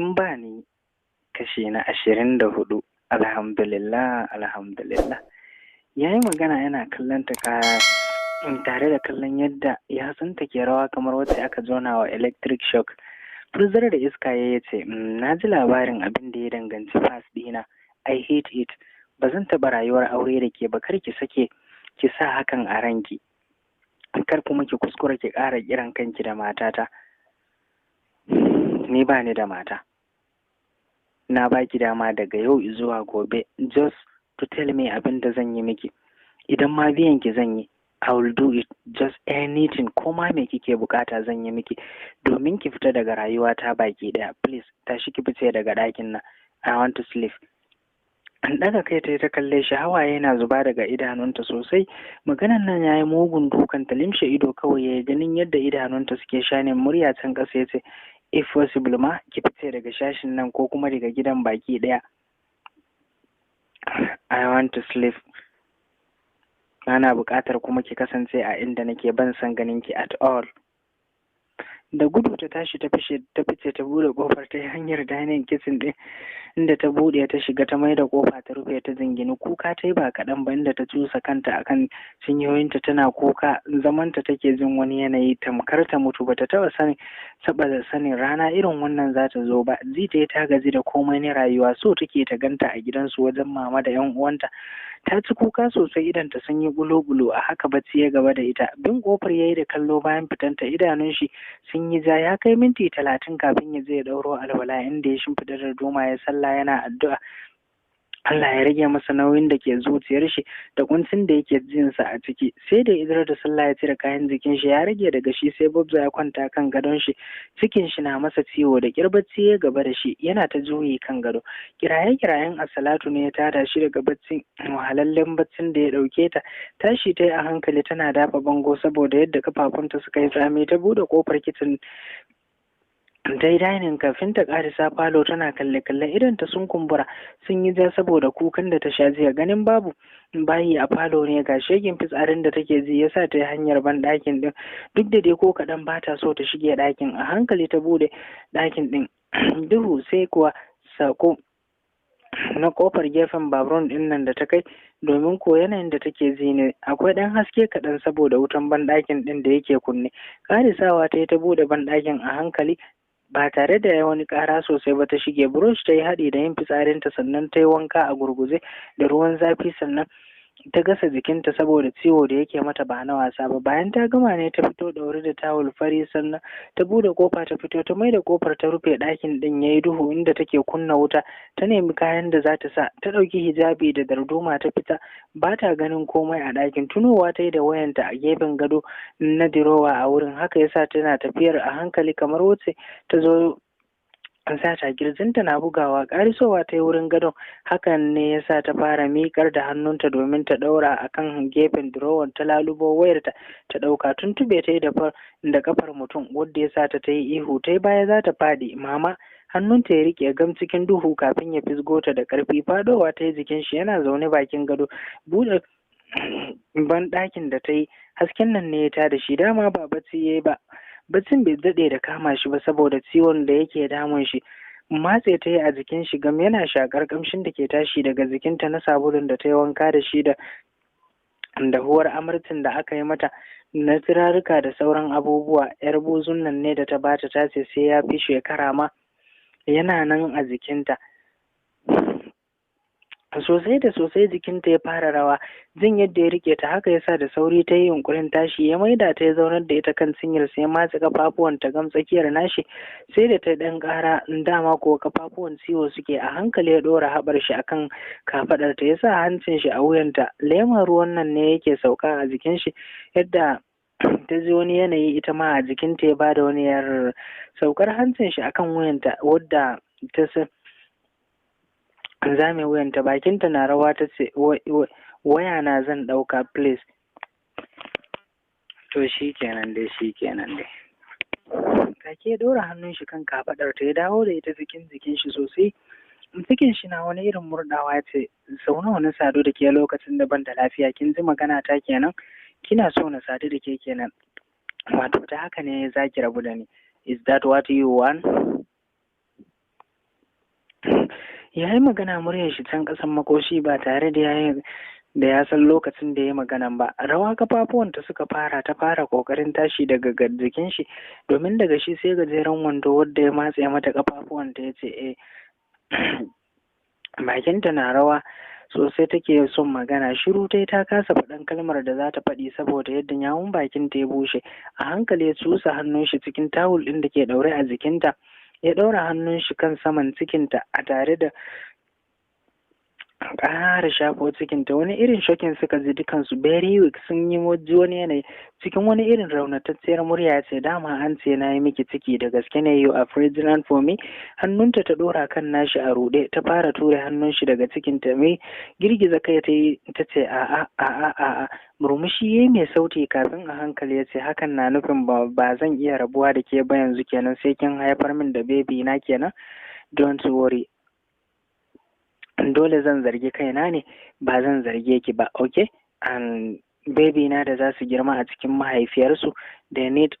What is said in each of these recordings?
In ba ni, kashi na 24. Alhamdulillah, alhamdulillah. Ya yi magana yana kallon ta tare da kallon yadda yatsunta ke rawa kamar wacce aka jona wa electric shock. Furzar da iska ya ce, "Na ji labarin abin da ya danganci past ɗina. I hate it. Ba zan taɓa rayuwar aure da ke ba. Kar ki sake ki sa hakan a ranki. Kar kuma ki kuskura ki ƙara kiran kanki da matata. Ni ba ni da mata. Na baki dama daga yau zuwa gobe just to tell me abin da zan yi miki. Idan ma biyan ki zan yi, I will do it. Just anything, ko ma me kike bukata zan yi miki domin ki fita daga rayuwata baki daya. Please, tashi ki fice daga ɗakin nan. I want to sleep." An ɗaga kai ta ta kalle shi, hawaye na zuba daga idanunta sosai. Maganan nan yayi mugun dukan ta. Limshe ido kawai yayi ganin yadda idanunta suke shining. Murya can ƙasa yace, "If possible ma ki fice daga shashin nan ko kuma daga gidan baki ɗaya. I want to sleep. Ana buƙatar kuma ki kasance a inda nake, ban san ganin ki at all." Da gudu ta tashi ta fice, ta fice, ta bude kofar, ta hanyar dining kitchen din, inda ta bude ta shiga, ta maida kofa ta rufe, ta jingini. Kuka ta yi ba kaɗan ba, inda ta cusa kanta akan cinyoyinta tana kuka. Zamanta take jin wani yanayi tamkar ta mutu. Bata taɓa sanin saboda sanin rana irin wannan za ta zo ba. Ji ta ta gaji da komai na rayuwa. So take ta ganta a gidansu wajen mama da yan uwanta. Ta ci kuka sosai, idan ta sun yi gulo-gulo. A haka bacci ya gaba da ita. Bin kofar yayi da kallo bayan fitanta, idanun shi sun yi ja. Ya kai minti 30 kafin ya je ya ɗauro alwala, inda ya shimfiɗa darduma ya sallah yana addu'a Allah ya rage masa nauyin da ke zuciyar shi da kuncin da yake jin sa a ciki. Sai da idar da sallah ya cire kayan jikin shi, ya rage daga shi sai boxer, ya kwanta kan gadon shi. Cikin shi na masa ciwo, da kyar bacci ya gaba da shi, yana ta juyi kan gado. Kiraye kirayen asalatu ne ya tada shi daga baccin, wahalallen baccin da ya dauke ta. Tashi ta yi a hankali tana dafa bango saboda yadda kafafunta suka yi tsami. Ta bude kofar kicin, ta yi dining kafin ta karisa falo tana kalle-kalle. Idan ta sun kumbura sun yi ja saboda kukan da ta sha jiya. Ganin babu bayi a falo ne, ga shegin fitsarin da take ji, yasa ta yi hanyar ban ɗakin ɗin, duk da dai ko kaɗan ba ta so ta shige ɗakin. A hankali ta bude ɗakin ɗin, duhu sai kuwa sako na kofar gefen bathroom ɗin nan da ta kai, domin ko yanayin da take ji ne akwai ɗan haske kaɗan saboda wutan banɗakin ɗin da yake kunne. Ƙarisawa ta yi ta buɗe banɗakin a hankali ba tare da wani ƙara sosai ba, ta shige. Brush ta yi haɗi da yin fitsarinta, sannan ta yi wanka a gurguje da ruwan zafi, sannan ta gasa jikinta saboda ciwo da yake mata ba na wasa ba. Bayan ta gama ne ta fito ɗaure da tawul fari, sannan ta bude kofa ta fito, ta maida kofar ta rufe. Ɗakin ɗin yayi duhu, inda take kunna wuta ta nemi kayan da za ta sa. Ta ɗauki hijabi da darduma ta fita. Ba ta ganin komai a ɗakin. Tunowa ta yi da wayanta a gefen gado na dirowa a wurin, haka yasa tana tafiyar a hankali kamar wacce ta zo sata, kirjinta na bugawa. Ƙarisowa ta yi wurin gadon, hakan ne ya sa ta fara miƙar da hannunta domin ta ɗaura a kan gefen durowar, ta lalubo wayarta ta ɗauka. Tuntube ta yi da kafar mutum, wadda ya sa ta ta yi ihu, ta yi baya za ta faɗi. Mama hannunta ya riƙe gam cikin duhu kafin ya fisgo ta da ƙarfi. Fadowa ta yi jikin shi, yana zaune bakin gado. Buɗe ban ɗakin da ta yi, hasken nan ne ya tada shi. Dama ba bacci ya yi ba, baccin bai daɗe da kama shi ba saboda ciwon da yake damun shi. Matse ta yi a jikin shi gam, yana shakar kamshin da ke tashi daga jikinta na sabulun da ta yi wanka da shi da dahuwar amarcin da aka yi mata na turaruka da sauran abubuwa. Yar buzun nan ne da ta bata, ta ce sai ya fi shekara ma yana nan a jikinta. Sosai da sosai jikinta ya fara rawa jin yadda ya rike ta. Haka yasa da sauri ta yi yunkurin tashi. Ya maida ta, ya zaunar da ita kan cinyar, sai matse kafafuwan ta gam tsakiyar nashi, sai da ta dan kara, dama ko kafafuwan ciwo suke. A hankali ya dora haɓar shi akan kafadar ta, yasa hancin shi a wuyanta. Lemon ruwan nan ne yake sauka a jikin shi, yadda ta ji wani yanayi ita ma a jikinta ya bada wani yar saukar hancin shi akan wuyanta, wadda ta zame wuyanta. Bakinta na rawa ta ce, "Waya na zan ɗauka, please." To shi kenan dai, shi kenan dai. Take ɗora hannun shi kan kafaɗar ta, ya dawo da ita jikin jikin shi sosai. Cikin shi na wani irin murɗawa, ce, "Sau nawa na sadu da ke lokacin da ban da lafiya? Kin ji magana ta kenan? Kina so na sadu da ke kenan? Wato ta haka ne za ki rabu da ni? Is that what you want?" Ya yi magana muryar shi can ƙasan makoshi ba tare da ya da ya san lokacin da ya maganan ba. Rawa kafafuwanta suka fara, ta fara kokarin tashi daga jikin shi, domin daga shi sai gajeren wando wadda ya matse mata kafafuwanta. Ya ce eh. Bakinta na rawa sosai take son magana, shiru tai, ta kasa faɗan kalmar da za ta faɗi saboda yadda yawun bakinta ya bushe. A hankali ya cusa hannun shi cikin tawul ɗin da ke ɗaure a jikinta, ya ɗaura hannun shi kan saman cikinta a tare da ƙara shafo cikinta. Wani irin shocking suka ji dukansu, very weak, sun yi ji wani yanayi. Cikin wani irin raunatacciyar murya ce, "Dama an ce na yi miki ciki, da gaske ne? You are pregnant for me?" Hannunta ta ɗora kan nashi, a ruɗe ta fara ture hannun shi daga cikinta. Mai girgiza kai ta yi, ta ce, "A'a, a'a, a'a." Murmushi yayi mai sauti kafin a hankali ya ce, "Hakan na nufin ba zan iya rabuwa da ke ba yanzu kenan, sai kin haifar min da baby na kenan. Don't worry, dole zan zargi kaina ne, ba zan zarge ki ba, okay? And baby na da za su girma a cikin mahaifiyarsu, they need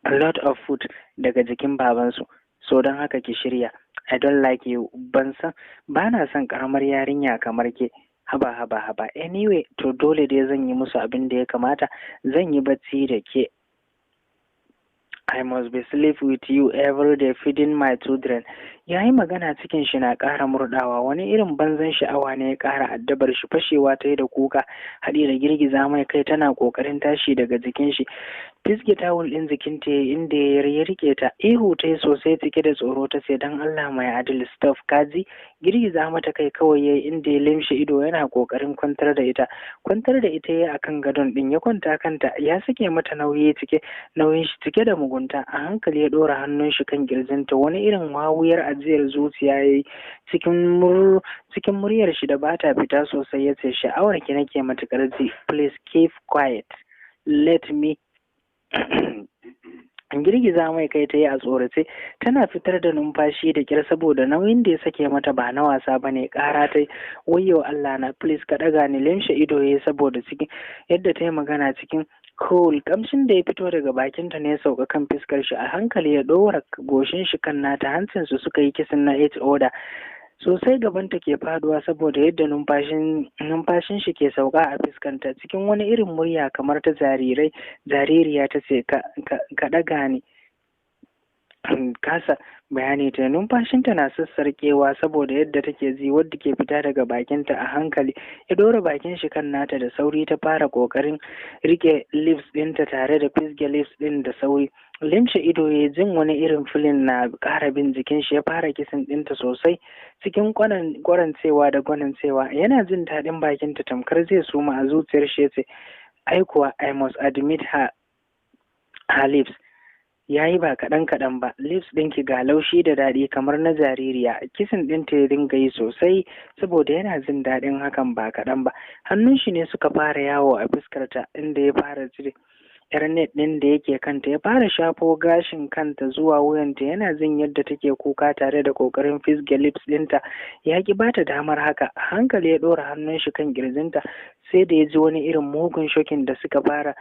a lot of food daga jikin babansu, so don haka ki shirya. I don't like you, ban san, ba na son karamar yarinya kamar ke. Haba, haba, haba. Anyway, to dole dai zan yi musu abin da ya kamata. Zan yi bacci da ke. I must be sleep with you every day, feeding my children." Ya yi magana cikin shi na ƙara murɗawa, wani irin banzan sha'awa ne ya ƙara addabar shi. Fashewa ta yi da kuka haɗi da girgiza mai kai, tana ƙoƙarin tashi daga jikin shi. Fisge tawul ɗin jikinta ya inda ya rike ta. Ihu ta yi sosai cike da tsoro, ta ce, "Don Allah, mai Adil, stop, kaji." Girgiza mata kai kawai ya inda ya limshe ido yana ƙoƙarin kwantar da ita. Kwantar da ita ya akan gadon ɗin, ya kwanta kanta, ya sake mata nauyi cike nauyin shi cike da mugunta. A hankali ya ɗora hannun shi kan kirjinta. Wani irin wawuyar ajiyar zuciya ya yi, cikin muryar shi da bata fita sosai ya ce, "Sha'awar ki nake matuƙar ji. Please keep quiet, let me." Girgiza mai kai ta yi a tsorace, tana fitar da numfashi da kyar saboda nauyin da ya sake mata ba na wasa ba ne. Ƙara ta, "Wayyo Allah na, please ka ɗaga ni." Limshe ido ya saboda cikin yadda ta yi magana cikin cool. Kamshin da ya fito daga bakinta ne ya sauka kan fuskar shi. A hankali ya ɗora goshin shi kan nata, hancin su suka yi kissing na each other sosai. Gabanta ke faduwa saboda yadda numfashin shi ke sauka a fuskanta. Cikin wani irin murya kamar ta jarirai jaririya ta ce, "Ka ɗaga ni." Kasa bayani ta, numfashinta na sassarƙewa saboda yadda take ji wadda ke fita daga bakinta. A hankali ya ɗora bakin shi kan nata. Da sauri ta fara ƙoƙarin rike lips ɗinta tare da fisge lips ɗin da sauri. Limshe ido ya, jin wani irin feeling na ƙara bin jikin shi. Ya fara kissing ɗinta sosai cikin kwarancewa da gwanancewa, yana jin daɗin bakinta tamkar zai suma. A zuciyar shi ya ce, "Ai kuwa I must admit her lips ya yi ba kaɗan kaɗan ba. Lips ɗinki ga laushi da daɗi kamar na jaririya." Kissing ɗinta ya dinga yi sosai saboda yana jin daɗin hakan ba kaɗan ba. Hannun shi ne suka fara yawo a fuskarta, inda ya fara cire yar net ɗin da yake kanta, ya fara shafo gashin kanta zuwa wuyanta, yana jin yadda take kuka tare da ƙoƙarin fisge lips ɗinta. Ya ki bata damar haka. A hankali ya ɗora hannun shi kan ƙirjinta, sai da ya ji wani irin mugun shocking da suka fara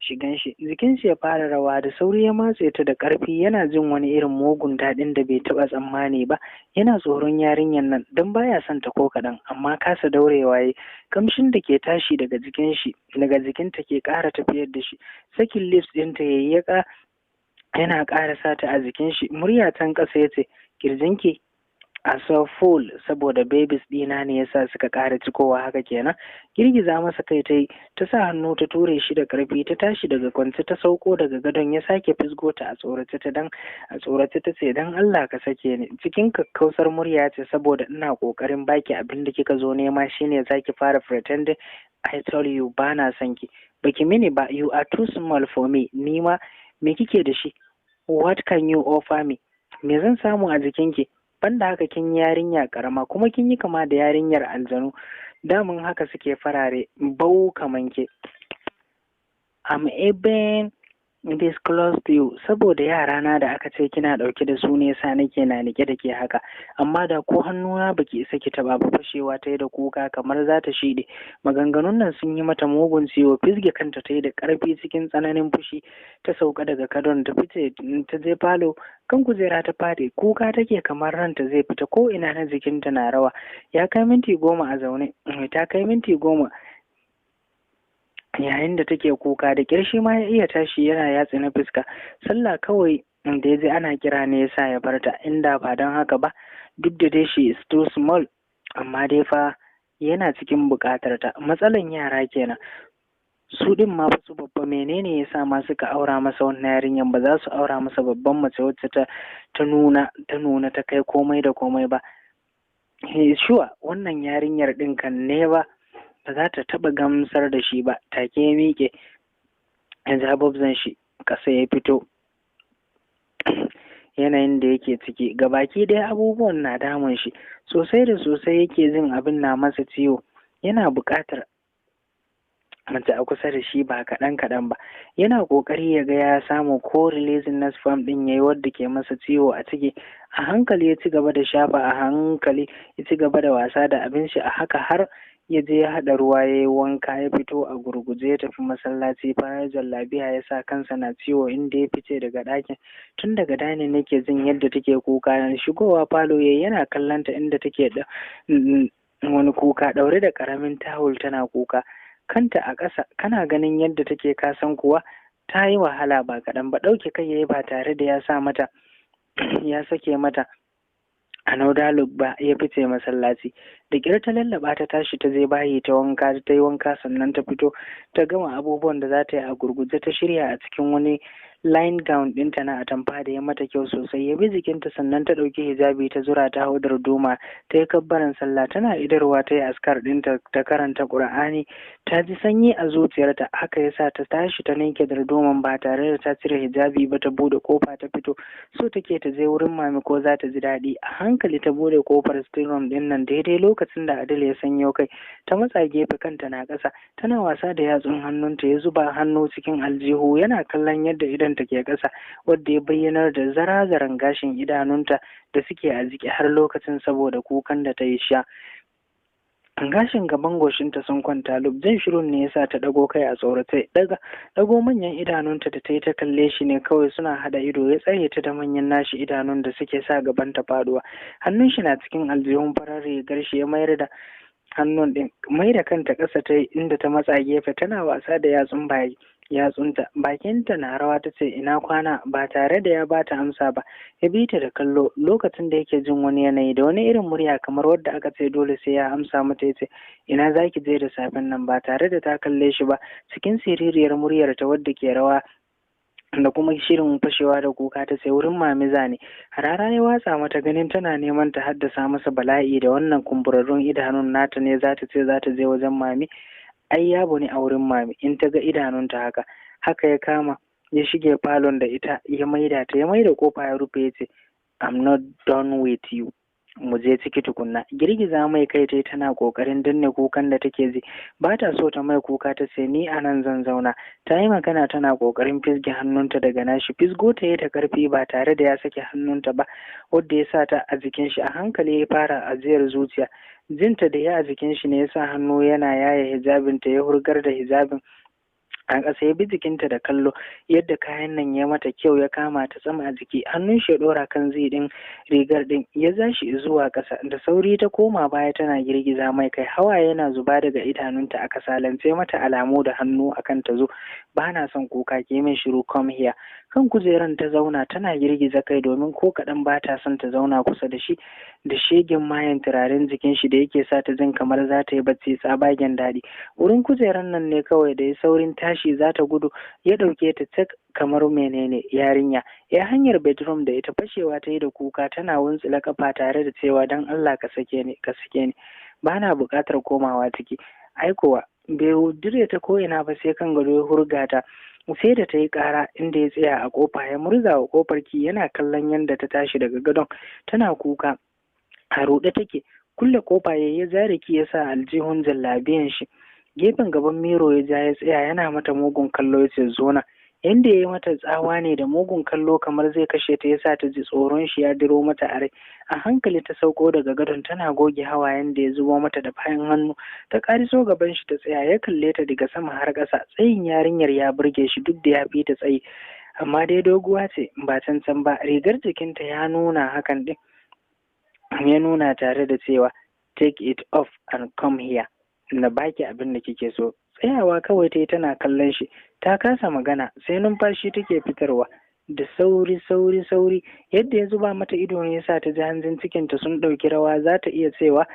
shigan shi, jikin shi ya fara rawa. Da sauri ya matse ta da ƙarfi, yana jin wani irin mugun daɗin da bai taɓa tsammani ba. Yana tsoron yarinyar nan don baya son ta ko kaɗan, amma kasa daurewa yayi. Kamshin da ke tashi daga jikin shi, daga jikinta, ke ƙara tafiyar da shi. Sakin lips ɗinta yayi, ya yana ƙara sata a jikin shi. Murya can ƙasa ya ce, "Kirjinki a so full saboda babies ɗina ne yasa suka ƙara cikowa haka kenan." Girgiza masa kai ta yi, ta sa hannu ta ture shi da ƙarfi, ta tashi daga kwance, ta sauko daga gadon. Ya sake fisgo ta. A tsorace ta dan a tsorace ta ce, "Dan Allah ka sake ni." Cikin kakkausar murya ce, "Saboda ina ƙoƙarin baki abin da kika zo nema shine zaki fara pretending? I tell you bana son ki, baki mini ba. You are too small for me. Ni ma me kike da shi? What can you offer me? Me zan samu a jikinki? Banda haka kin yi yarinya karama, kuma kin yi kama da yarinyar aljanu, damun haka suke farare bau kaman ke. I'm even This close to you, saboda yara na da aka ce kina ɗauke da su ne sa nake na nike da ke haka, amma da ko hannuna baki isa ki taɓa ba. Fashewa ta yi da kuka kamar za ta shiɗe. Maganganun nan sun yi mata mugun ciwo. Fisge kanta ta yi da ƙarfi cikin tsananin fushi, ta sauka daga gadon, ta fice ta je falo. Kan kujera ta faɗi, kuka take kamar ranta zai fita, ko ina na jikinta na rawa. Ya kai minti 10 a zaune, ta kai minti 10 yayin da take kuka. Da ƙyar shi ma ya iya tashi yana yatsa na fuska. Sallah kawai da ya ji ana kira ne yasa ya barta, inda ba don haka ba, duk da dai she is too small, amma dai fa yana cikin buƙatar ta. Matsalan yara kenan. Su din ma fa su babba, menene yasa ma suka aura masa wannan yarinyan? Ba za su aura masa babban mace wacce ta nuna ta kai komai da komai ba? Sure, wannan yarinyar din kan ne ba ba za ta taɓa gamsar da shi ba. Take ya miƙe, ya ja bobzan shi ƙasa, ya fito. Yanayin da yake ciki gabaki ɗaya, abubuwan na damun shi sosai da sosai. Yake jin abin na masa ciwo. Yana buƙatar mace a kusa da shi ba kaɗan kaɗan ba. Yana ƙoƙari ya ga ya samu ko releasing na sperm ɗin yayi wadda ke masa ciwo a ciki. A hankali ya ci gaba da shafa, a hankali ya ci gaba da wasa da abin shi. A haka har ya je ya haɗa ruwa ya yi wanka, ya fito a gurguje ya tafi masallaci. Farar jallabiya ya sa, kansa na ciwo inda ya fice daga ɗakin. Tun daga dining nake jin yadda take kuka. Shigowa falo yayi yana kallon ta inda take da wani kuka, ɗaure da ƙaramin tawul, tana kuka, kanta a ƙasa. Kana ganin yadda take, kasan kuwa ta yi wahala ba kaɗan ba. Ɗauke kai yayi ba tare da ya sa mata ya sake mata another look ba, ya fice masallaci. Da ƙyar ta lallaba ta tashi, ta je bayi ta wanka, ta yi wanka, sannan ta fito ta gama abubuwan da za ta yi. A gurguje ta shirya a cikin wani line gown ɗinta na atamfa da ya mata kyau sosai, ya bi jikinta. Sannan ta ɗauki hijabi ta zura, ta hau darduma, ta yi kabbaran sallah. Tana idarwa ta yi azkar ɗinta, ta karanta ƙur'ani. Ta ji sanyi a zuciyarta, haka yasa ta tashi ta ninke darduman ba tare da ta cire hijabi ba. Ta bude kofa ta fito. So take ta je wurin mami ko za ta ji daɗi. A hankali ta bude kofar sitting room ɗin nan daidai lokacin da Adil ya sanyo kai. Ta matsa gefe, kanta na ƙasa, tana wasa da yatsun hannunta. Ya zuba hannu cikin aljihu yana kallon yadda idon ta ke ƙasa, wadda ya bayyanar da zarazaran gashin idanunta da suke a jiki har lokacin saboda kukan da ta yi sha. Gashin gaban goshinta sun kwanta lub. Jin shirun ne yasa ta ɗago kai a tsorace. Daga ɗago manyan idanunta da ta yi ta kalle shi ne kawai suna haɗa ido. Ya tsare ta da manyan nashi idanun da suke sa gaban ta faduwa. Hannun shi na cikin aljihun farar rigar shi, ya mayar da hannun ɗin. Mai da kanta ƙasa ta inda ta matsa gefe, tana wasa da yatsun baki yatsunta, bakinta na rawa, ta ce, "Ina kwana?" Ba tare da ya bata amsa ba, ya bi ta da kallo lokacin da yake jin wani yanayi. Da wani irin murya kamar wadda aka ce dole sai ya amsa mata, ya ce, "Ina zaki je da safen nan?" Ba tare da ta kalle shi ba, cikin siririyar muryar ta wadda ke rawa da kuma shirin fashewa da kuka, ta ce, "Wurin mami zani." Harara ya watsa mata, ganin tana neman ta haddasa masa bala'i da wannan kumburarrun idanun nata ne. Za ta ce za ta je wajen mami? Ai yabo ne a wurin mami in ta ga idanunta haka. Haka ya kama ya shige falon da ita, ya maida ta, ya maida kofa, ya rufe, ya ce, "I'm not done with you, mu je ciki tukunna." Girgiza mai kai tai, tana kokarin danne kukan da take ji, ba ta so ta mai kuka. Ta ce, "Ni a nan zan zauna." Ta yi magana tana kokarin fisge hannunta daga nashi. Fisgo ta yi ta karfi ba tare da ya sake hannunta ba, wadda ya sa ta a jikin shi. A hankali ya fara ajiyar zuciya. Jinta da ya a jikin shi ne ya sa hannu yana yaye hijabinta, ya hurgar da hijabin a ƙasa. Ya bi jikinta da kallo, yadda kayan nan ya mata kyau, ya kama ta tsama a jiki. Hannun shi ya ɗora kan zip ɗin rigar ɗin, ya ja shi zuwa ƙasa. Da sauri ta koma baya tana girgiza mai kai, hawaye yana zuba daga idanunta. A kasalance mata alamu da hannu akan ta zo. "Ba na son kuka, ke min shiru, come here." Kan kujeran ta zauna tana girgiza kai, domin ko kaɗan ba ta son ta zauna kusa da shi, da shegen mayan turaren jikin shi da yake sa ta jin kamar za ta yi bacci tsabagen daɗi. Wurin kujeran nan ne kawai da ya saurin tashi za ta gudu, ya ɗauke ta cak kamar menene yarinya, ya hanyar bedroom da ita. Fashewa ta yi da kuka tana wuntsula kafa tare da cewa, "Don Allah ka sake ni, ka sake ni, ba na buƙatar komawa ciki." Ai kuwa bai dire ta ko'ina ba sai kan gado ya hurga ta, sai da ta yi ƙara, inda ya tsaya a ƙofa ya murza wa ƙofar key, yana kallon yadda ta tashi daga gadon tana kuka. A ruɗe take. Kulle ƙofa ya zare key, ya sa aljihun jallabiyan shi. Gefen gaban mirror ya ja ya tsaya yana mata mugun kallo, ya ce, "Zona." Yanda ya yi mata tsawa ne da mugun kallo kamar zai kashe ta, yasa ta ji tsoron shi ya diro mata a rai. A hankali ta sauko daga gadon tana goge hawayen da ya zubo mata da bayan hannu. Ta ƙariso gaban shi ta tsaya, ya kalle ta daga sama har ƙasa. Tsayin yarinyar ya burge shi duk da ya fi ta tsayi, amma dai doguwa ce ba cancan ba. Rigar jikinta ya nuna hakan din, ya nuna tare da cewa, "Take it off and come here, na baki abin da kike so." Tsayawa kawai ta yi tana kallon shi, ta kasa magana, sai numfashi take fitarwa da sauri sauri sauri. Yadda ya zuba mata ido ne yasa ta ji hanjin cikinta sun ɗauki rawa. Za ta iya cewa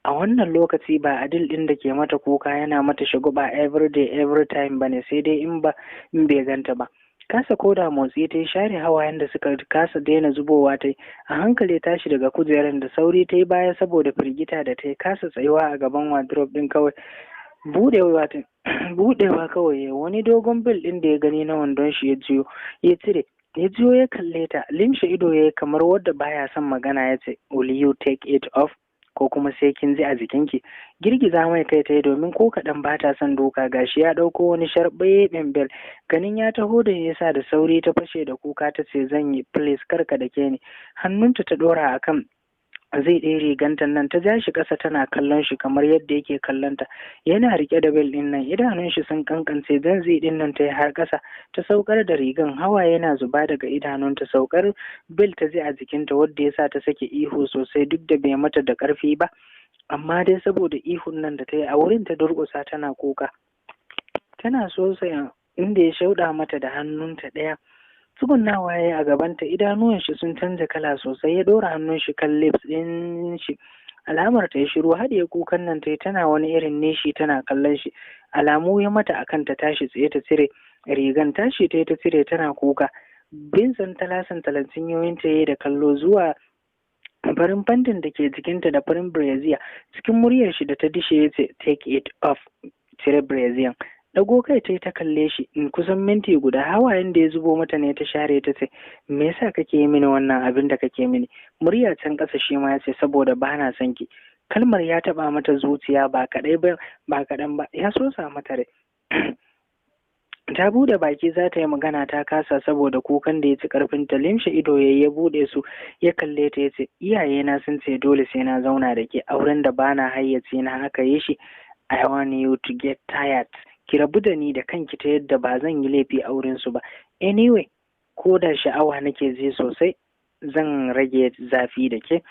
a wannan lokaci ba Adil ɗin da ke mata kuka, yana mata shagwaba every day, every time bane, sai dai in ba in bai ganta ba. Kasa koda motsi ta yi, share hawayen da suka kasa daina zubowa ta yi. A hankali tashi daga kujerar, da sauri ta yi baya saboda firgita da ta yi. Kasa tsayuwa a gaban wardrobe ɗin kawai, budewa kawai wani dogon belt ɗin da ya gani na wandon shi ya jiyo ya cire. Ya jiyo ya kalle ta, limshe ido ya kamar wadda baya son magana, ya ce, "Will you take it off ko kuma sai kin ji a jikinki?" Girgiza mai kai ta yi, domin ko kaɗan ba ta son doka. Gashi ya ɗauko wani sharɓe belt. Ganin ya taho da yasa da sauri ta fashe da kuka, ta ce, "Zan yi, please, kar ka dake ni." Hannunta ta ɗora akan zai ɗaya rigantar nan, ta ja shi ƙasa tana kallon shi kamar yadda yake kallon ta. Yana riƙe da belt ɗin nan, idanun shi sun kankance. Dan zai ɗin nan ta yi har ƙasa, ta saukar da rigan, hawaye yana zuba daga idanunta. Saukar belt ta ji a jikinta, wadda ya sa ta sake ihu sosai, duk da bai mata da ƙarfi ba, amma dai saboda ihun nan da ta yi a wurin, ta durƙusa tana kuka, tana sosai inda ya shauɗa mata da hannunta ɗaya. Tsugunnawa ya yi a gabanta, idanuwan shi sun canza kala sosai. Ya ɗora hannun shi kan lips ɗin shi, alamar ta yi shiru. Haɗiye kukan nan ta yi, tana wani irin nishi tana kallon shi. Alamu ya mata akan ta tashi tsaye ta cire rigan. Tashi ta yi ta cire tana kuka. Bin santala santalan cinyoyin ta yi da kallo zuwa farin pantin da ke jikinta da farin brassiere. Cikin muryar shi da ta dishe ya ce, "Take it off, cire brassiere." Dago kai ta yi ta kalle shi in kusan minti guda. Hawayen da ya zubo mata ne ta share, ta ce, "Me yasa kake yi mini wannan abin da kake mini?" Murya can ƙasa shi ma ya ce, "Saboda ba na son ki." Kalmar ya taɓa mata zuciya ba kaɗai ba, ba kaɗan ba, ya sosa mata rai. Ta bude baki za ta yi magana, ta kasa saboda kukan da ya ci karfin ta. Limshe ido ya ya bude su, ya kalle ta, ya ce, "Iyayena sun ce dole sai na zauna da ke, auren da bana hayyaci na aka yi shi. I want you to get tired, ki rabu da ni da kanki, ta yadda ba zan yi laifi a wurin su ba. Anyway, ko da sha'awa nake ji sosai, zan rage zafi da ke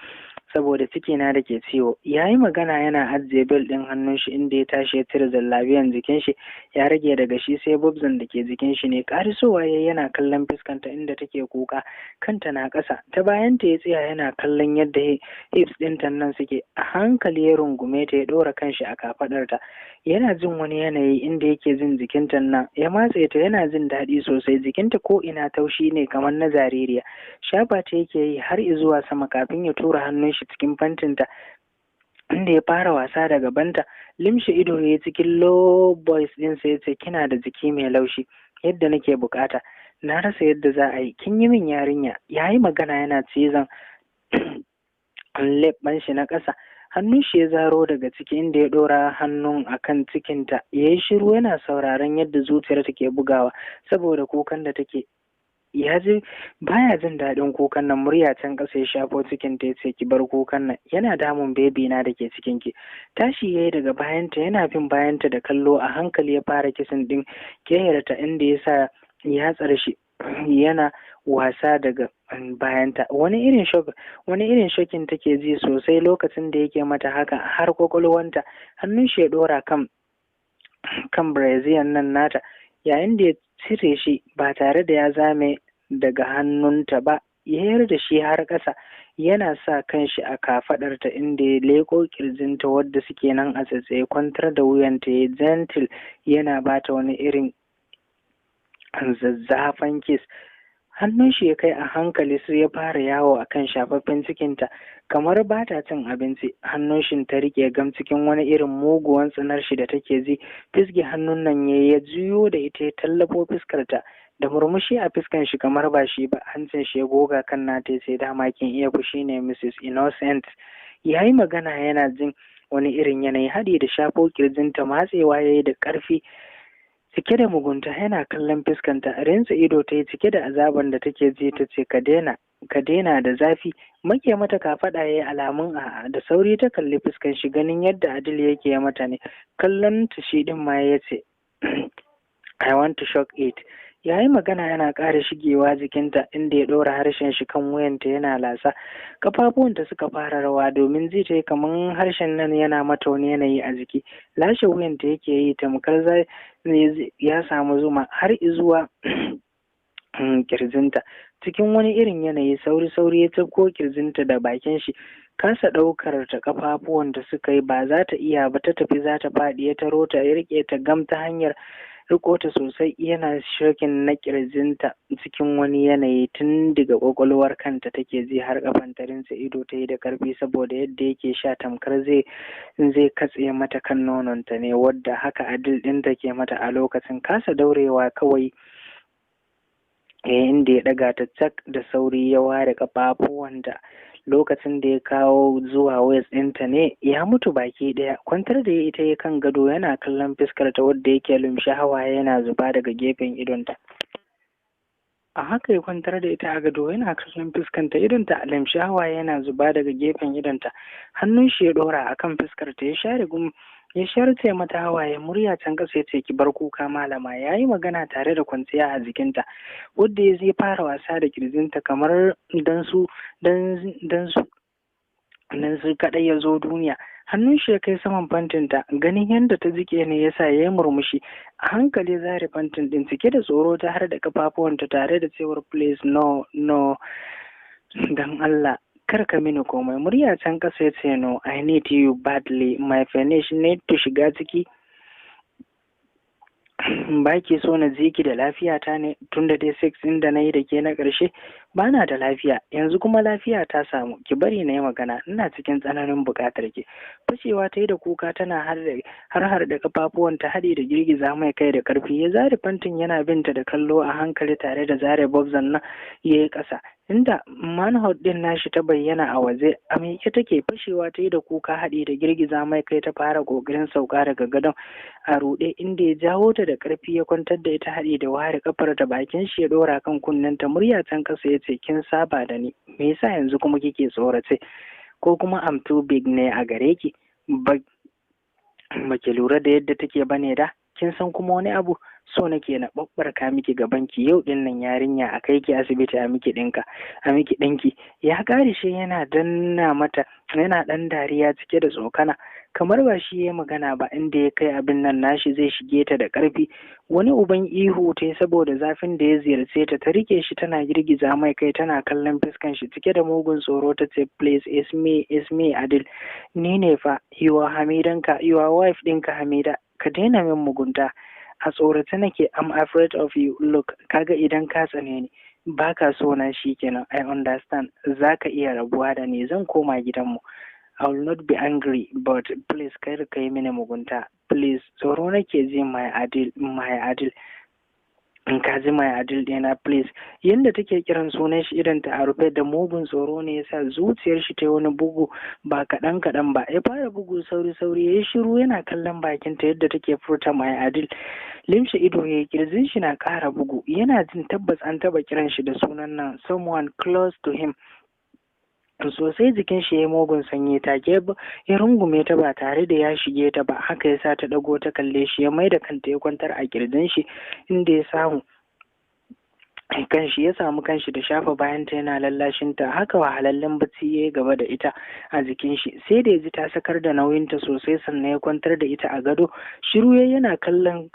saboda cikina da ke ciwo." Ya yi magana yana ajiye belt ɗin hannun shi, inda ya tashi ya cire zallabiyan jikin shi, ya rage daga shi sai boxer da ke jikin shi ne. Karisowa ya yana kallon fuskanta inda take kuka, kanta na ƙasa. Ta bayanta ya tsaya yana kallon yadda hips ɗinta nan suke. A hankali ya rungume ta, ya ɗora kanshi a kafaɗarta, yana jin wani yanayi inda yake jin jikinta nan. Ya matse ta, yana jin daɗi sosai. Jikinta ko ina taushi ne kamar na jaririya. Shafa ta yake yi har zuwa sama kafin ya tura hannun shi cikin pantinta, inda ya fara wasa da gabanta. Limshe ido ya, cikin low voice ɗinsa ya ce, "Kina da jiki mai laushi yadda nake bukata. Na rasa yadda za a yi, kin yi min yarinya." Ya yi magana yana cizon leɓɓan shi na ƙasa. Hannun shi ya zaro daga ciki, inda ya ɗora hannun akan cikinta. Ya yi shiru yana sauraron yadda zuciyar take bugawa saboda kukan da take. Ya ji baya jin daɗin kukan nan. Murya can ƙasa ya shafo cikin ta, ya ce, "Ki bar kukan nan, yana damun baby na da ke cikin ki." Tashi yayi daga bayanta, yana bin bayanta da kallo. A hankali ya fara kissing din keyarta, inda ya sa yatsar shi yana wasa daga bayanta. Wani irin shocking take ji sosai lokacin da yake mata haka, har kwakwalwanta. Hannun shi ya ɗora kan brassiere nan nata, yayin da ya cire shi ba tare da ya zame daga hannunta ba, ya yar da shi har ƙasa, yana sa kanshi a kafaɗarta, inda ya leƙo ƙirjinta wadda suke nan a tsaitsaye. Kwantar da wuyanta ya gentle, yana bata wani irin zazzafan kiss. Hannun shi ya kai a hankali sai ya fara yawo a kan shafaffen cikinta kamar ba ta cin abinci. Hannun shi ta rike gam, cikin wani irin muguwan tsanar shi da take ji. Fisge hannun nan ya juyo da ita, ya tallafo fuskarta da murmushi a fuskan shi kamar ba shi ba. Hancin shi ya goga kan nata, sai, "Dama kin iya fushi ne, Mrs Innocent." Ya yi magana yana jin wani irin yanayi, haɗi da shafo kirjinta. Matsewa ya yi da ƙarfi. Cike da mugunta yana kallon fuskanta, rintsa ido ta yi cike da azaban da take ji, ta ce, "Ka daina, ka daina, da zafi." Make mata kafaɗa ya yi alamun a'a. Da sauri ta kalli fuskan shi, ganin yadda Adil yake mata ne. Kallon ta shi din ma ya ce, "I want to suck it." Ya yi magana yana ƙara shigewa jikinta, inda ya ɗora harshen shi kan wuyanta yana lasa. Kafafuwanta suka fara rawa domin ji ta yi kamar harshen nan yana mata wani yanayi a jiki. Lashe wuyanta yake yi tamkar ya samu zuma, har izuwa kirjinta. Cikin wani irin yanayi, sauri sauri ya tafko kirjinta da bakin shi. Kasa ɗaukar ta kafafuwan da suka yi, ba za ta iya ba, ta tafi za ta faɗi. Ya taro ta, ya riƙe ta gam ta hanyar riko ta sosai, yana sucking na kirjinta cikin wani yanayi. Tun daga kwakwalwar kanta take ji har kafanta. Rintsa ido ta yi da karfi saboda yadda yake sha tamkar zai katse mata kan nononta ne, wadda haka Adil ɗin ke mata a lokacin. Kasa daurewa kawai yayin da ya ɗaga ta cak da sauri ya ware ƙafafuwanta. Lokacin da ya kawo zuwa waist ɗinta ne ya mutu baki ɗaya. Kwantar da ya ita ya kan gado yana kallon fuskar ta wadda yake lumshe, hawaye yana zuba daga gefen idonta. A haka ya kwantar da ita a gado yana kallon fuskanta, idonta a lumshe, hawaye yana zuba daga gefen idonta. Hannun shi ya ɗora akan fuskar ta, ya share gum, ya sharce mata hawaye. Murya can ƙasa ya ce, "Ki bar kuka, malama." Ya yi magana tare da kwanciya a jikinta, wadda ya zai fara wasa da kirjinta kamar dan su nan su kaɗai ya zo duniya. Hannun shi ya kai saman pantinta, ganin yadda ta jike ne yasa ya yi murmushi. A hankali zare pantin din, cike da tsoro ta har da kafafuwanta tare da cewar, "Please, no, no, dan Allah kar ka mini komai." Murya can ƙasa ya ce, "No, I need you badly. My finish need to shiga ciki. Ba ki so na ji ki da lafiyata ne? Tunda dai sex ɗin da na yi da ke na ƙarshe ba na da lafiya, yanzu kuma lafiya ta samu, ki bari na yi magana. Ina cikin tsananin buƙatar ki." Fashewa ta yi da kuka tana har har da kafafuwanta, haɗi da girgiza mai kai da ƙarfi. Ya zare pantin yana binta da kallo a hankali, tare da zare boxern nan ya yi ƙasa, inda manhood ɗin nashi ta bayyana a waje, a miƙe take. Fashewa ta yi da kuka haɗi da girgiza mai kai, ta fara ƙoƙarin sauka daga gadon a ruɗe, inda ya jawo ta da ƙarfi ya kwantar da ita, haɗi da ware kafar ta. Bakin shi ya ɗora kan kunnenta. Murya can ƙasa ya ce, "Kin saba da ni, me yasa yanzu kuma kike tsorace? Ko kuma am too big ne a gare ki? Ba ki lura da yadda take bane da kin san kuma wani abu? So nake na babbarka miki gaban ki yau din nan, yarinya, a kai ki asibiti a miki dinka, a miki dinki." Ya shi yana danna mata, yana dan dariya cike da tsokana kamar ba shi ya magana ba, inda ya kai abin nan nashi zai shige ta da ƙarfi. Wani uban ihu ta yi saboda zafin da ya ziyarce ta. Ta rike shi tana girgiza mai kai, tana kallon fuskan shi cike da mugun tsoro. Ta ce, "Please, it's me, it's me, Adil, ni ne fa, your Hamidanka, your wife ɗinka Hamida. Ka daina min mugunta, a tsorace nake. I'm afraid of you. Look, kaga idan ka tsane ni, baka so na, kenan, I understand, zaka iya rabuwa da ni, zan koma gidanmu. I will not be angry, but please kar ka yi mini mugunta, please. Tsoro nake ji, my Adil, my Adil, in ka ji, my Adil ɗina, please." Yanda take kiran sunan shi idan ta a rufe da mugun tsoro ne yasa zuciyar shi ta wani bugu ba kaɗan kaɗan ba. Ya fara bugu sauri sauri. Ya yi shiru yana kallon bakin ta yadda take furta "my Adil". Limshe ido ya yi, kirjin shi na ƙara bugu. Yana jin tabbas an taɓa kiran shi da sunan nan, someone close to him sosai. Jikin shi ya mugun sanyi. Take ya rungume ta ba tare da ya shige ta ba. Haka ya sa ta ɗago ta kalle shi. Ya mai da kanta ya kwantar a kirjin shi, inda ya samu kanshi ya samu kanshi da shafa bayanta yana lallashin ta. Haka wahalallen bacci ya yi gaba da ita a jikin shi, sai da ya ji ta sakar da nauyinta sosai sannan ya kwantar da ita a gado. Shiru ya yana kallon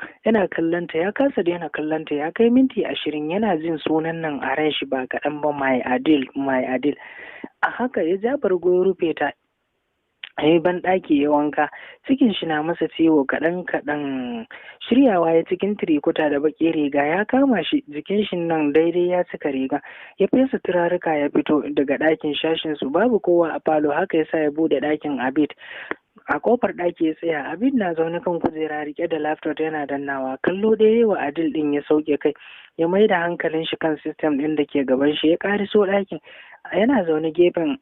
ta, ya kasa daina kallon ta. Ya kai minti 20 yana jin sunan nan a ran shi ba kaɗan ba, "My Adil, my Adil." A haka ya ja bargo ya rufe ta, ya yi banɗaki ya wanka. Cikin shi na masa ciwo kaɗan kaɗan. Shiryawa ya cikin tirikuta da baƙi, riga ya kama shi, jikin shi nan daidai ya cika riga. Ya fesa turaruka ya fito daga ɗakin shashin su. Babu kowa a falo, haka yasa ya bude ɗakin Abid. A kofar ɗaki ya tsaya. Abid na zaune kan kujera rike da laptop yana dannawa. Kallo ɗaya wa Adil ɗin ya sauke kai, ya mai da hankalin shi kan system ɗin da ke gaban shi. Ya ƙariso ɗakin, yana zaune gefen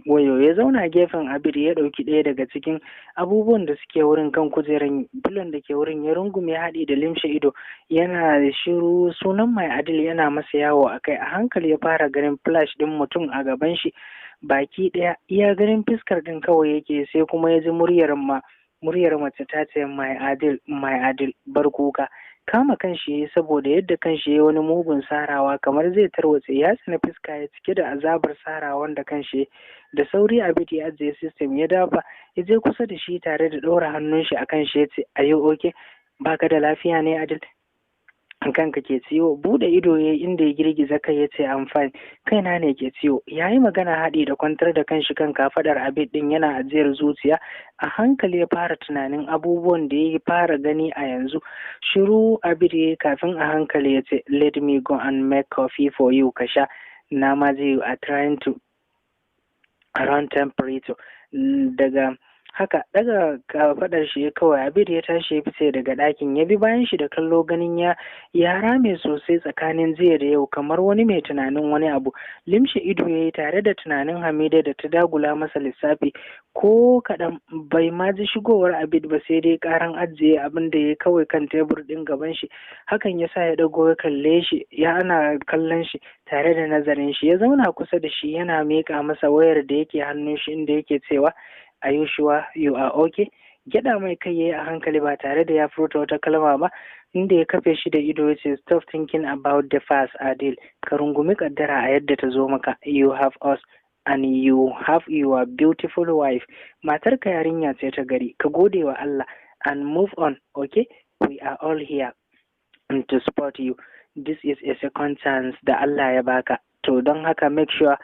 Wayo ya zauna gefen Abid, ya ɗauki ɗaya daga cikin abubuwan da suke wurin kan kujeran filon da ke wurin, ya rungume haɗi da limshe ido yana shiru. Sunan Mai Adil yana masa yawo a kai. A hankali ya fara ganin flash ɗin mutum a gaban shi baki ɗaya, iya ganin fuskar ɗin kawai yake. Sai kuma ya ji muryar mace ta ce, "Mai Adil, Mai Adil, bar kuka." Kama kanshi yayi saboda yadda kanshi yayi wani mugun sarawa kamar zai tarwatse. Ya tsina fuska ya cike da azabar sarawan da kanshi. Da sauri Abid ya ajiye system, ya dafa, ya je kusa da shi tare da ɗora hannun shi akan shi, ya ce, "Are you okay? Baka da lafiya ne, Adil? Kanka ke ciwo?" Bude ido yayi inda ya girgiza kai, ya ce, "I'm fine, kaina ne ke ciwo." Yayi magana haɗi da kwantar da kanshi kan kafadar Abid din yana ajiyar zuciya. A hankali ya fara tunanin abubuwan da ya fara gani a yanzu. Shiru Abid yayi kafin a hankali ya ce, "Let me go and make coffee for you, ka sha. Na ma ji you are trying to around temperature." Daga haka daga kafadar shi kawai Abid ya tashi ya fice daga ɗakin. Ya bi bayan shi da kallo, ganin ya rame sosai tsakanin jiya da yau, kamar wani mai tunanin wani abu. Limshe ido ya yi tare da tunanin Hamida da ta dagula masa lissafi. Ko kaɗan bai ma ji shigowar Abid ba, sai dai karan ajiye abin da ya kawai kan tebur ɗin gaban shi. Hakan ya sa ya ɗago ya kalle shi, ya ana kallon shi tare da nazarin shi. Ya zauna kusa da shi yana miƙa masa wayar da yake hannun shi, inda yake cewa, "Are you sure you are okay?" Gyaɗa mai kai yayi a hankali ba tare da ya furta wata kalma ba, inda ya kafe shi da ido ya ce, "Stop thinking about the past, Adil. Ka rungumi kaddara a yadda ta zo maka. You have us and you have your beautiful wife. Matarka yarinya ce ta gari. Ka gode wa Allah and move on, okay? We are all here to support you. This is a second chance da Allah ya baka, to don haka make sure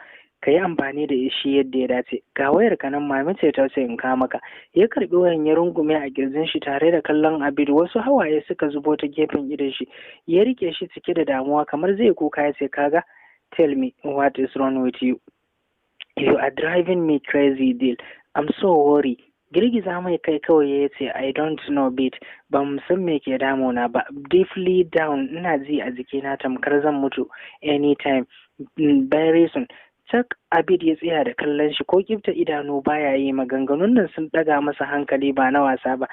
ka yi amfani da shi yadda ya dace. Ga wayar ka nan, Mami ce ta ce in ka maka." Ya karbi wayan ya rungume a kirjin shi tare da kallon Abid. Wasu hawaye suka zubo ta gefen idon shi. Ya rike shi cike da damuwa kamar zai kuka, ya ce, "Kaga, tell me what is wrong with you. You are driving me crazy, deal. I'm so worried." Girgiza mai kai kawai ya ce, "I don't know bit. Ban san me ke damuna ba. Deeply down ina ji a jikina tamkar zan mutu anytime very soon." Cak Abid ya tsaya da kallon shi, ko kifta idanu baya yi. Maganganun nan sun ɗaga masa hankali ba na wasa ba.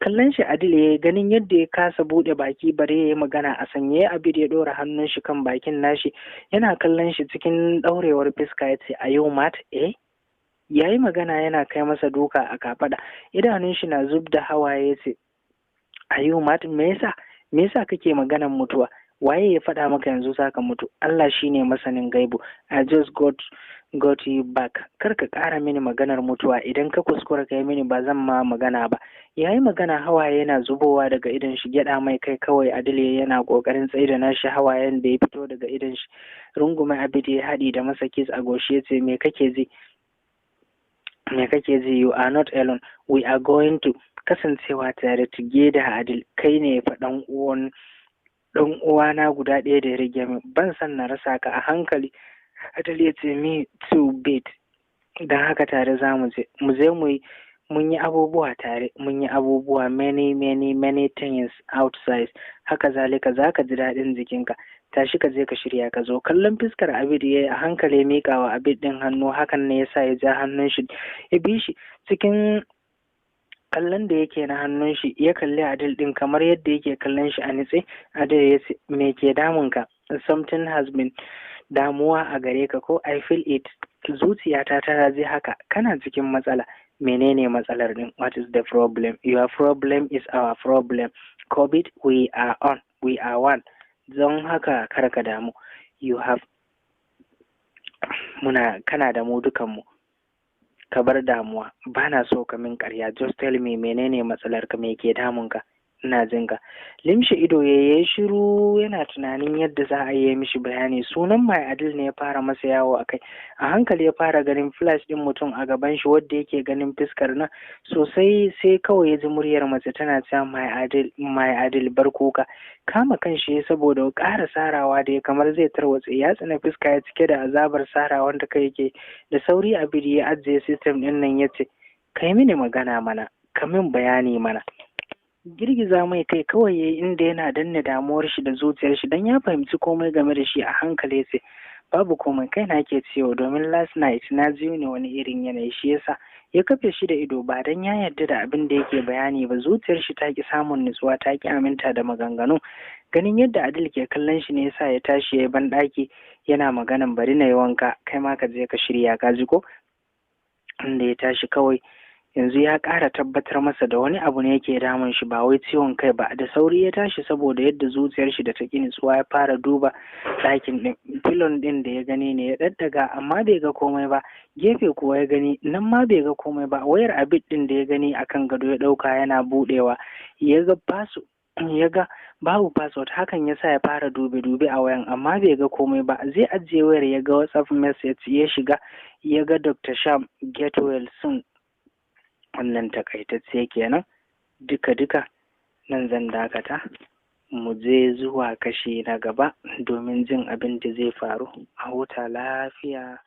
Kallon shi Adil ya, ganin yadda ya kasa buɗe baki bare ya yi magana. A sanyaye Abid ya ɗora hannun shi kan bakin nashi yana kallon shi cikin ɗaurewar fuska, ya ce, "Are you mad, eh?" Ya yi magana yana kai masa duka a kafaɗa. Idanun shi na zub da hawaye, ya ce, "Are you mad? Me yasa? Me yasa kake maganan mutuwa? Waye ya faɗa maka yanzu zaka mutu? Allah shine masanin gaibu. I just got you back. Kar ka ƙara mini maganar mutuwa. Idan ka kuskura ka yi mini, ba zan ma magana ba." Yayi magana hawaye yana zubowa daga idon shi. Gyaɗa mai kai kawai Adil yana ƙoƙarin tsaida nashi hawayen da ya fito daga idon shi. Rungume Abid ya haɗi da masa kiss a goshi, ya ce, "Me kake ji? Me kake ji? You are not alone. We are going to kasancewa tare together. Adil, kai ne fa ɗan uwan ɗan uwana guda ɗaya da ya rage min. Ban san na rasa ka." A hankali Adil ya ce, "Me too, bit. Don haka tare za mu je mu je mu yi. Mun yi abubuwa tare, mun yi abubuwa many, many, many things outside. Haka zalika za ka ji daɗin jikinka. Tashi ka je ka shirya ka zo." Kallon fuskar Abid ya yi, a hankali miƙa wa Abid ɗin hannu. Hakan ne yasa ya ja hannun shi ya bi shi. Cikin kallon da yake na hannun shi, ya kalli Adil ɗin kamar yadda yake kallon shi a nitse. Adil ya ce, "Me ke damun ka? Something has been damuwa a gare ka ko? I feel it. Zuciyata tana ji haka. Kana cikin matsala. Menene matsalar din? What is the problem? Your problem is our problem. COVID, we are on, we are one. Don haka kar ka damu. You have muna, kana da mu dukanmu. Ka bar damuwa. Bana so ka min ƙarya. Just tell me, menene matsalar ka? Me ke damun ka? Ina jin ka." Limshe ido ya yi shiru yana tunanin yadda za a yi mishi bayani. Sunan Mai Adil ne ya fara masa yawo a kai. A hankali ya fara ganin flash din mutum a gaban shi wadda yake ganin fuskar nan sosai. Sai kawai ya ji muryar mace tana cewa, "Mai Adil, Mai Adil, bar kuka." Kama kan shi saboda ƙara sarawa da ya kamar zai tarwatse. Ya tsina fuska ya cike da azabar sarawan da kai yake. Da sauri Abid ya ajiye system din nan, ya ce, "Kai mini magana mana, ka min bayani mana." Girgiza mai kai kawai yayi inda yana danne damuwar shi da zuciyar shi, dan ya fahimci komai game da shi. A hankali ya ce, Babu komai, kai na ke ciwo domin last night na ji ne wani irin yanayi shi yasa. Ya kafe shi da ido ba dan ya yarda da abin da yake bayani ba, zuciyar shi ta ki samun nutsuwa, ta ki aminta da maganganu. Ganin yadda Adil ke kallon shi ne yasa ya tashi ya yi banɗaki yana maganan bari na yi wanka, kai ma ka je ka shirya ka ji ko. Inda ya tashi kawai yanzu ya ƙara tabbatar masa da wani abu ne yake damun shi ba wai ciwon kai ba. Da sauri ya tashi saboda yadda zuciyar shi da ta ƙi nutsuwa, ya fara duba ɗakin ɗin. Filon ɗin da ya gani ne ya ɗaɗɗaga amma bai ga komai ba. Gefe kuwa ya gani, nan ma bai ga komai ba. Wayar Abid ɗin da ya gani akan gado ya ɗauka yana buɗewa, ya ga basu ya ga babu password. Hakan ya sa ya fara dube-dube a wayan amma bai ga komai ba. Zai ajiye wayar ya ga WhatsApp message, ya shiga ya ga Dr. Sham, get well soon. Wannan takaitacce kenan. Duka-duka nan zan dakata, mu je zuwa kashi na gaba domin jin abin da zai faru. A huta lafiya.